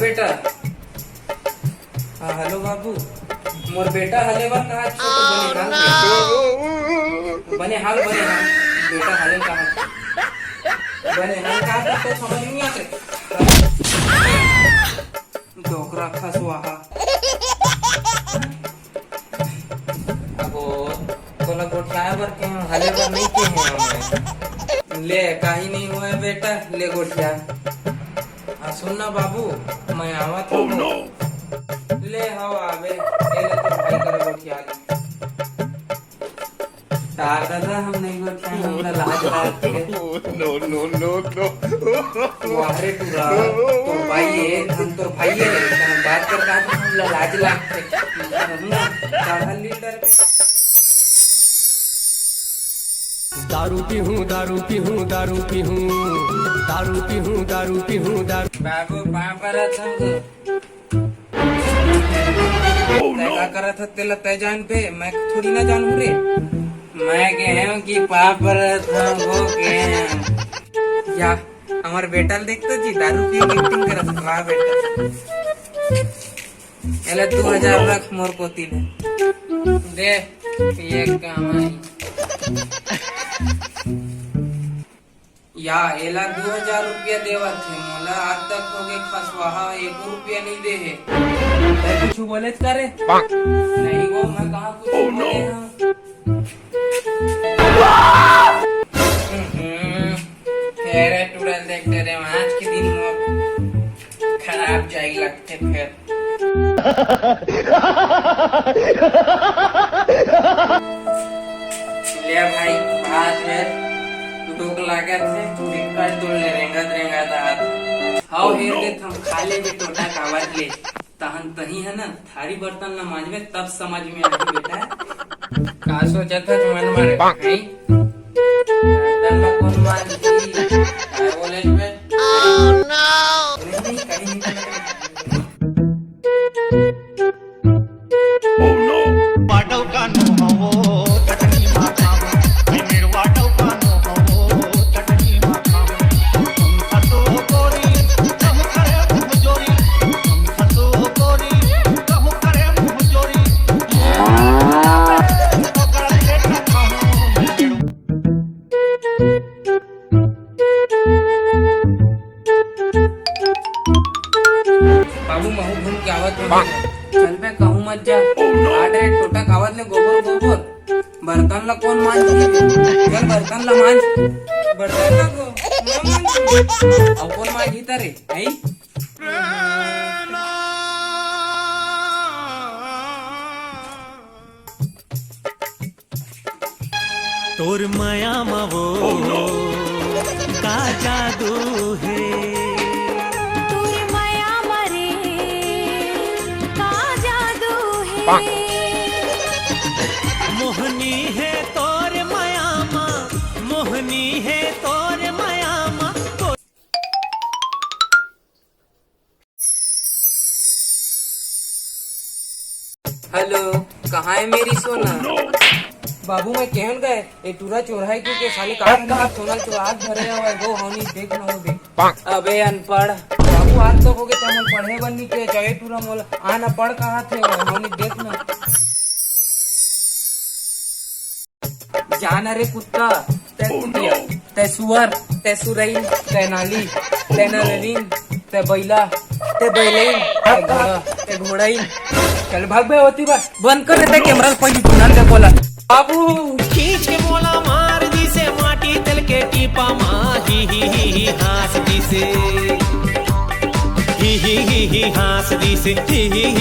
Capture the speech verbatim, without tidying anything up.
बेटा। हाँ, हेलो बाबू। मोर बेटा हले बर कहा छो तो बने हाल। बने हाल, बने हाल। बेटा हले कहा। बने हाल कहा तो समझ नहीं आते। डोकरा खसवाहा। अबो, तोला गोठियाए बर के हले बर नहीं के हे हमन। ले, काही नहीं होय बेटा, ले गोठिया। हाँ, सुन ना बाबू, मैं आवत हूँ। ले, हव आबे, ए ले तोर भाई करा गोठिया ले। तार दादा, हम नहीं गोठिया, हमला लाज लागथे। No, no, no, no। वाह रे टूरा, तोर भाई है, हम तोर भाई है, लेकिन हम बात कर कहा तो हमला लाज लागथे। हम ना, ज्यादा लीडर। दारू पीहूं, दारू पीहूं, दारू पीहूं, दारू पीहूं, दारू पीहूं, दारू। बाबू, पाँव परत हंव। तै का करत हस, तेला तै जानबे, मैं थोड़ी ना जानहूं रे। मैं कहे हंव कि पाँव परत हंव, वो कहे हंव। या, हमर बेटा ल देख तो जी, दारू पी के एक्टिंग करत हे, वाह बेटा। एला दू हजार रख मोर कोती ले। दे, ये काम आई। या, एला दू हजार रुपया देवत हे, मोला आज तक होगे खसवाहा, एको रुपया नहीं दे हे। तै कुछ बोलेच का रे? नहीं वो, मैं कहाँ कुछ बोले हंव। हम्म, फेर टूरा ल देख डरे हंव, आज के दिन मोर खराब जाई लगथे फेर। ले भाई, भात हे, भूख लागत हे, बिक्कट तोड़ ले, रेंगत रेंगत आत। हव, हेर देत हंव, खा ले बे टोटा कावत ले। तहन तही है ना, थारी बर्तन ला मांजबे, तब समझ में आही बेटा। का सोचत हस मन मारे, हैं? बर्तन ला कोन मांजही? काय बोले बे? नहीं, नहीं, कहीं नहीं बोले। बाबू, महू घूम के आवत हंव। चल बे, कहूं मत जा। आडे टोटा खावत ले गोबर गोबर। बर्तन ला कोन मांजही? चल बर्तन ला मांज। बर्तन ला को-, ना मांज। अउ कोन मांजही तरे? हई? तोर मया म वो का जादू हे। तोर मया म रे का जादू हे। मोहनी हे तोर मया म, मोहनी हे तोर मया म। हेलो, कहाँ है मेरी सोना? बाबू, मैं कहन गए, ए टूरा चोर है क्योंकि साले कान का सोना चोरा धरे हवे, वो होनी देख ना हो बे। अबे अनपढ़। बाबू, आज तक हो गए, तमन पढ़े बर नहीं के, चाहे टूरा मोला, आ ना पढ़ कहा थे, होनी देख ना। जा ना रे कुत्ता, तै कुतिया, तै सुअर, तै सुरैल, तै नाली, तै नररिन, तै बैला, तै बैलैन, तै घोड़ा, तै घोड़ाइन। चल भाग बे ओती बर। बंद कर रे तै कैमरा ल, पहिली सुनन दे बोला। बाबू। खींच के मोला मार दिसे माटी तेल के टीपा मा, ही ही ही ही हाँस दिसे, ही ही ही ही हाँस दिसे, ही ही ही